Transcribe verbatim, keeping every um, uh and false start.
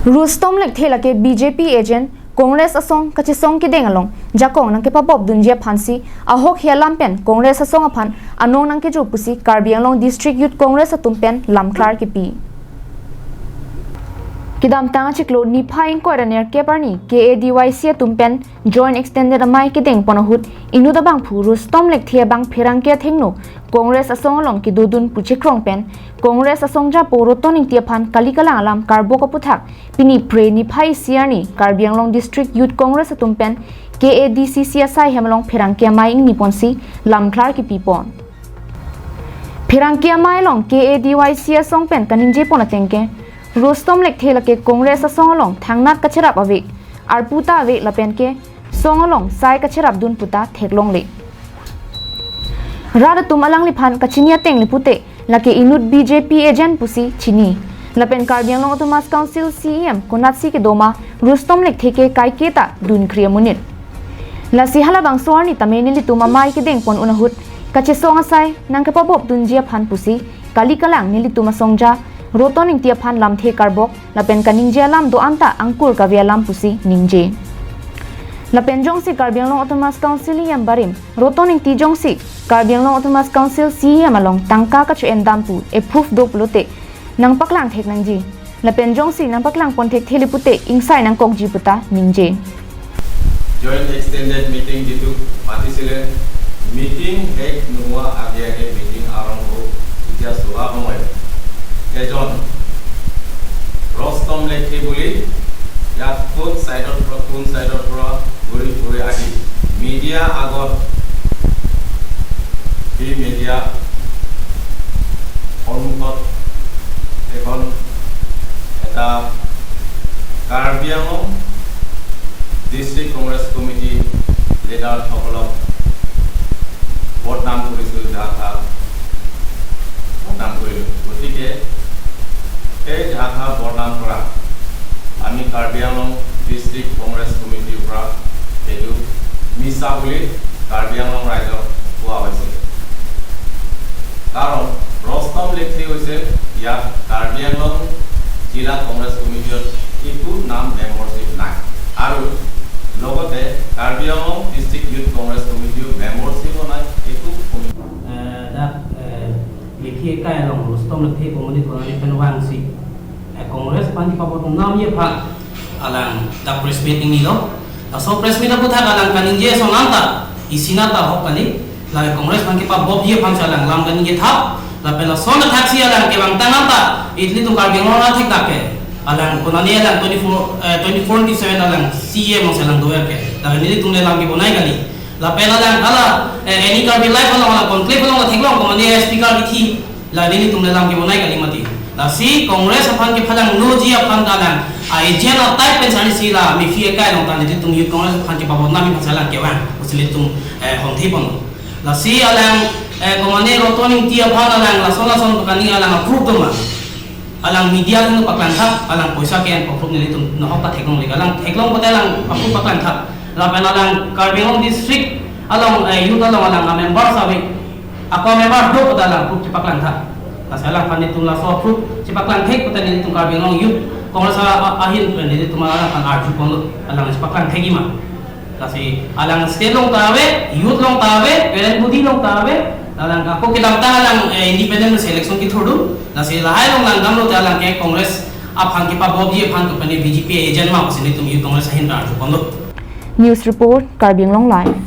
Rustom Lekthe lake B J P agent, Congress asong kachesong kedeng along jakong nangkepabop dunji aphansi ahokhi alam pen Congress asong aphan anong nangkejo pusi Karbi Anglong District Youth Congress atum pen lamklar kipi. Kedamtang achiklo niphai ingkoi ra nerkep arni K A D Y C atum pen Joint Extended amei kedeng pon ahut inut abangphu Rustom Lekthe abang pherangke athengno Congress asong along kedodun pu chekrong pen Congress asongja po Roton Engti aphan kali kalang alam karbok aputhak pini Phre niphai isi arni Karbi Anglong District Youth Congress atum pen K A D C C asai hem along pherangke amei ingni ponsi lamklar kipi pon. Pherangke amei along K A D Y C asong pen kaningje pon ateng ke Rustom Lekthe lake Congress asong along thangnat kacherap ave, arpu ta ave lapen ke song along sai kacherap dun puta theklongle. Rat atum alangliphan kachini ateng le pute lake inut B J P agent pusi chini. Lapen Karbi Anglong Autonomous Council C E M konatsi kedo ma Rustom Lekthe ke kaike ta dunkri amonit. Lasi halabangso arni tame nelitum amei kedeng pon un ahut kachesong asai nangkepabop dunji aphan pusi kali kalang nelitum asongja Roton Engti aphan lamthe karbok lapen kaningje alam do-an ta angkur kave alam pusi ningje. Lapen jongsi Karbi Anglong Autonomous Council E M barim Roton Engti jongsi Karbi Anglong Autonomous Council C E M along tangka kacho-en dam pu approve do pulote nangpaklang thek nangji. Lapen jongsi nangpaklang pon thekthe le pute ingsai nangkokji puta ningje. Joint extended meeting jitu matisile, meeting শেষ নোহোৱা আগে আগে meeting আৰম্ভ হোৱা সময়ত এজন ৰস্তম লেখি বুলি ইয়াত কোন চাইডৰ পৰা, কোন চাইডৰ পৰা ঘূৰি ফুৰি আহি মিডিয়া আগত, সেই মিডিয়া সন্মুখত এখন, এটা কাৰ্বি আংলং ডিষ্ট্ৰিক্ট কংগ্ৰেছ কমিটি লিডাৰসকলক বদনাম কৰিছিল, যাহা তাহা বদনাম কৰিলোঁ। গতিকে এই যাহা তাহা বদনাম কৰা আমি কাৰ্বি আংলং ডিষ্ট্ৰিক্ট কংগ্ৰেছ কমিটিৰ পৰা এইটো মিছা বুলি কাৰ্বি আংলং ৰাইজক কোৱা হৈছে। কাৰণ ৰস্তম লেখি হৈছে ইয়াত কাৰ্বি আংলং জিলা কংগ্ৰেছ কমিটিত একো নাম মেম্বাৰশ্বিপ নাই আৰু লগতে কাৰ্বি আংলং ডিষ্ট্ৰিক্ট ইউথ কংগ্ৰেছ কমিটিও মেম্বাৰশ্বিপো নাই, একো কমি- এ, dak, এ, Lekhai along Rustom Lekhai pu amonit konat pen vangsi, e, Congress aphan kepabop namji aphan alang dak press meet ingni lo. Laso press meet aputhak alang kaningje ason anta isi nat ta ahok kali. La Congress aphan kepabopji aphansi alang lam kaningje thap. Lapen lason athaksi alang kevang tang anta ilitum Karbi Anglong athek dak ke alang konane alang twenty-four, eh, twenty-four into seven alang C E M alongsi alang dover ke. Lapen nelitum le lam kebonai kali. Lapen alang hala, eh, Any Karbi Live along, alang conclave along la theklong, komatne speaker kithi, la nelitum le lam kebonai kali mati. Lasi Congress aphan kephalang noji aphan ta alang, a agent a type pen sani si la Lekhai along ta nelitum Youth Congress aphan kepabop namji aphansi alang kevang pusi nelitum, eh, hongthe pon. Lasi alang, eh, komatne Roton Engti aphan alang lason lason pakani alang approve do ma. Alang media atum paklang thap, alang poisa ke-en approve nelitum nahok ta theklongle, alang theklong pote alang approve paklang thap. Lapen alang Karbi Anglong district along, eh, youth along alang a member sabi, ako member do pote alang approve chepaklang thap. Lasi alangphan nelitum laso approve chepaklang thek pote nelitum Karbi Anglong Youth Congress a, a, ahin pen nelitum alangphan arju ponlo, alang chepaklang thekji ma. Lasi alang state along ta ave, youth along ta ave, parent body along ta ave, alang ako kedamtang alang, eh, independent selection kethurdun, lasi lahai along langdamlote alang ke Congress aphan kepabopji aphan ke pene B J P agent ma pusi nelitum Youth Congress ahin ta arju ponlo. News report, Karbi Anglong Live.